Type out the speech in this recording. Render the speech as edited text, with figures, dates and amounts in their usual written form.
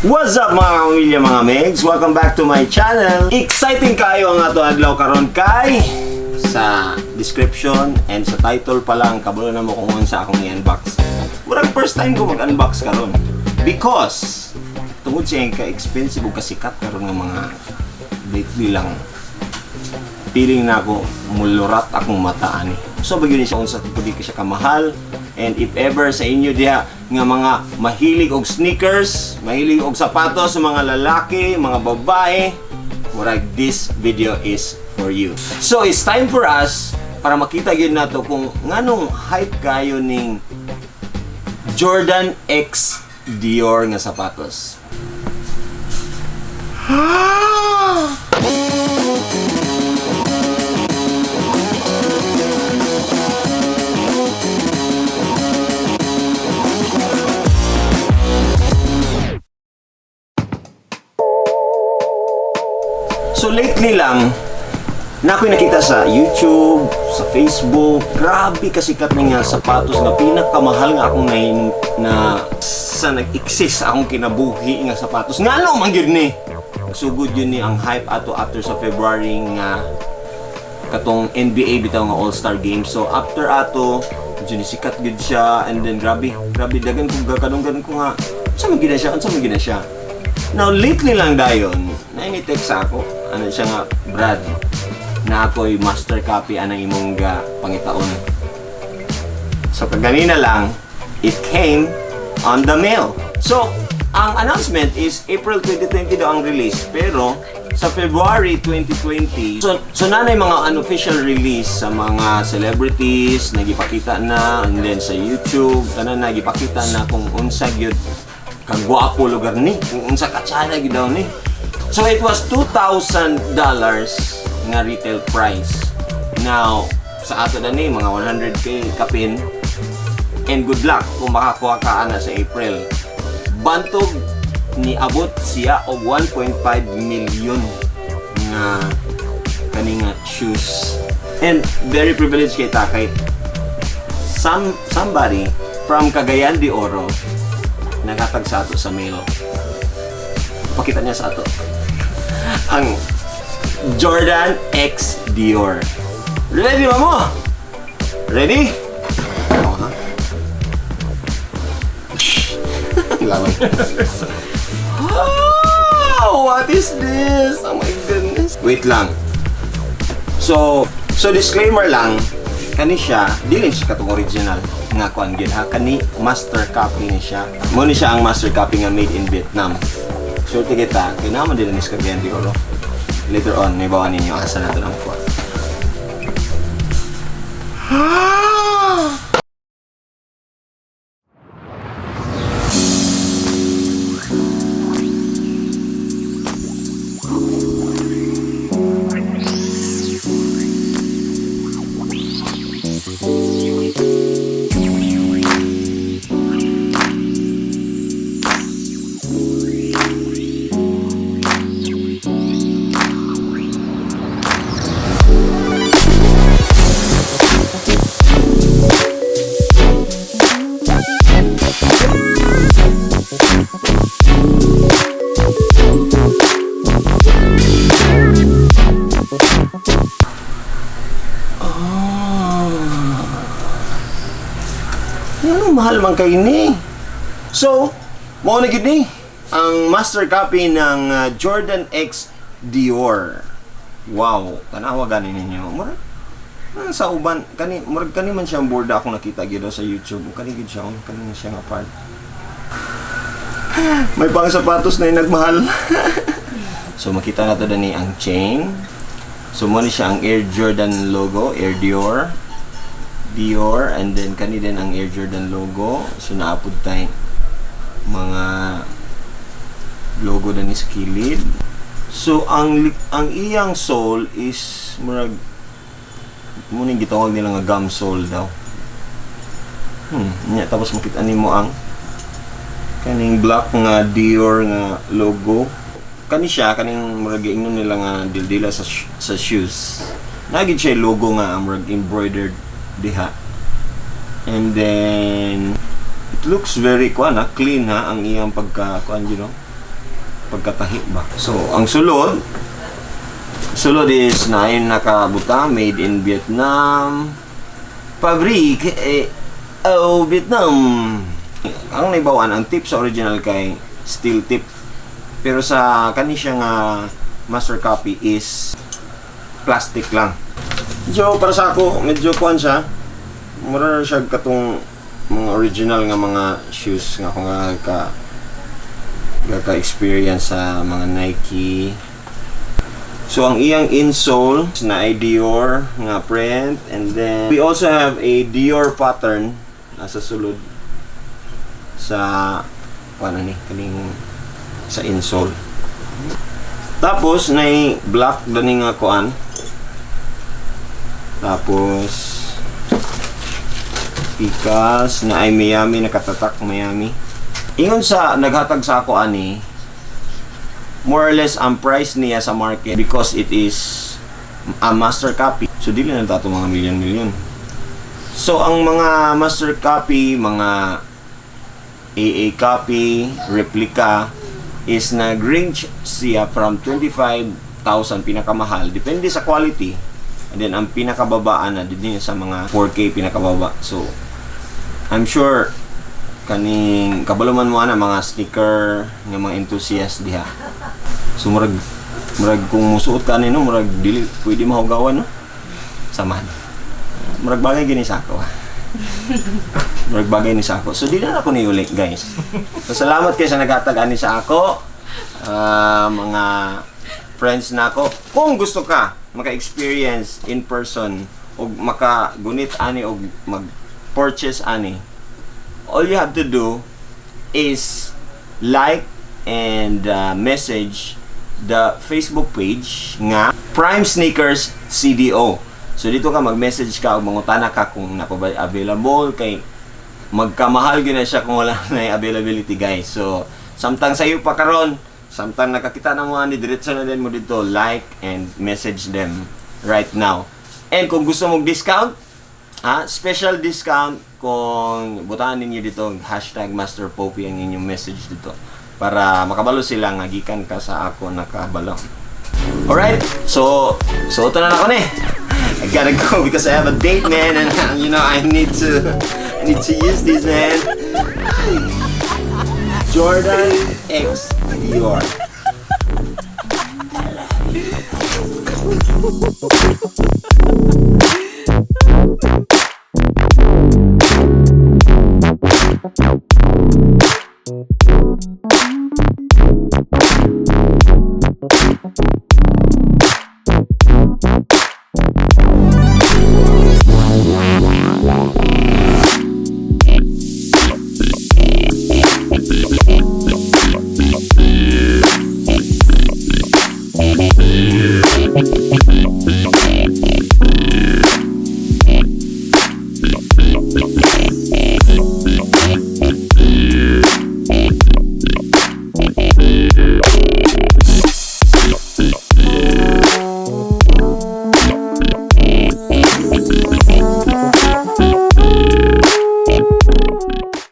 What's up, mga kamamilya, mga megs? Welcome back to my channel. Exciting kayo ang ato adlaw karon kay sa description and sa title pa lang kabalo na mo kung unsa akong i-unbox. Murag first time ko mag-unbox karon. Because tungod siya ka-expensive ug kasikat karon nga mga lately lang, feeling na ako mulurat akong mata ani. So bagyo ni siya unsa pud ka siya kamahal, and if ever sa inyo diha nga mga mahilig og sneakers, mahilig og sapatos sa mga lalaki, mga babae, murag this video is for you. So it's time for us para makita gyud nato kung nganong hype kayo ning Jordan X Dior nga sapatos. So lately lang, na ako'y nakita sa YouTube, sa Facebook, grabe kasikat na nga sapatos nga pinakamahal nga akong na sa nag-exist akong kinabuhi nga sapatos. Nga ano man gyud ni? Sugod yun ni ang hype ato after sa February nga katong NBA bitaw nga All-Star Game. So after ato, medyo ni sikat gyud siya and then grabe, grabe dagan kong kadunggan ko nga unsa man gyud na siya, unsa man gyud na siya. Now lately lang dayon, na ni text ako, ano siya nga, "Brad, na ako'y master copy anang imong ga pangitaon." So kaganina lang, it came on the mail. So, ang announcement is April 2020 daw ang release, pero sa February 2020, so nanay mga unofficial release sa mga celebrities, nagipakita na, and then sa YouTube, tanan nagipakita na kung unsa gyud kagwapo lugar ni, kung unsa katsada gyud daw ni. So it was $2,000 nga retail price. Now, sa ato na ni, mga 100K kapin, and good luck kung makakuha ka ana sa April. Bantog ni abot siya og 1.5 million nga kani nga shoes. And very privileged kay ta kay somebody from Cagayan de Oro naghatag sa ato sa mail. Pakita niya sa ato ang Jordan X Dior. Ready ba mo? Ready? Oo, ha? Laman. Oh, what is this? Oh my goodness. Wait lang. So disclaimer lang, kani siya, dili siya katong original nga kuan gyud ha. Kani master copy ni siya. Mo ni siya ang master copy nga made in Vietnam. Swerte kita, kay naman din ni sa Cagayan de Oro. Later on, may bawa ninyo asa na to ng kuan. Ano, mahal man kay ni. So, mao na gid ni ang master copy ng Jordan X Dior. Wow, tanawa gani ninyo. Murag sa uban kani, murag kani man siyang board ako nakita gyud sa YouTube. Kani gid siya, oh, kani na siya nga part. May pang sapatos na yung nagmahal. So makita na to dani ang chain. So mo ni siya ang Air Jordan logo, Air Dior. Dior, and then kani din ang Air Jordan logo. So naapod tay mga logo dani sa kilid. So ang iyang sole is murag mo ning gitawag nila nga gum sole daw. Nya tapos makita nimo ang kaning black nga Dior nga logo. Kani siya kaning murag giingnon nila nga dildila sa shoes. Nagid siya logo nga murag embroidered diha. And then it looks very kuan ha, clean ha ang iyang pagka kuan. Pagkatahi ba. So, ang sulod is naay nakabutang made in Vietnam. Fabric eh, oh, Vietnam. Ang naibawan, ang tip sa original kay steel tip. Pero sa kani siya nga master copy is plastic lang. Medyo para sa ako, medyo kuan siya. Mura na siya katong mga original nga mga shoes nga ako nga ka experience sa mga Nike. So ang iyang insole na ay Dior nga print, and then we also have a Dior pattern nasa sulod sa ano ni kaning sa insole. Tapos nay black dani nga kuan. Tapos pikas na ay Miami, nakatatak Miami. Ingon sa naghatag sa ako ani, more or less ang price niya sa market, because it is a master copy. So dili na tato mga million-million. So ang mga master copy, mga AA copy, replica is nag-range siya from 25,000 pinakamahal, depende sa quality. And then ang pinakababaan na din sa mga 4K pinakababa. So I'm sure kaning kabalo man mo ana mga sneaker nga mga enthusiast diha. So murag kung musuot ka nino, murag dili pwede mahugawan, no? Samahan. Murag bagay gini sa ako. Murag bagay ni sa ako. So di na ako ni uli, guys. So salamat kayo sa naghatag ani sa ako. Ah, mga friends na ako. Kung gusto ka maka-experience in person og makagunit ani og mag-purchase ani, all you have to do is like and message the Facebook page nga Prime Sneakers CDO. So dito ka mag-message ka o mangutana ka kung naa pa ba available, kay magkamahal gyud na siya kung wala na yung availability, guys. So samtang sayo pa karon, samtang nakakita na mo ani, diretso na din mo dito, like and message them right now. And kung gusto mong discount, ha, special discount kung butangan ninyo dito #MasterPopi ang inyong message dito para makabalo sila nga gikan ka sa ako nakabalo. Alright, so ito na ako ni. I gotta go because I have a date, man, and I need to use this, man. Jordan X Dior.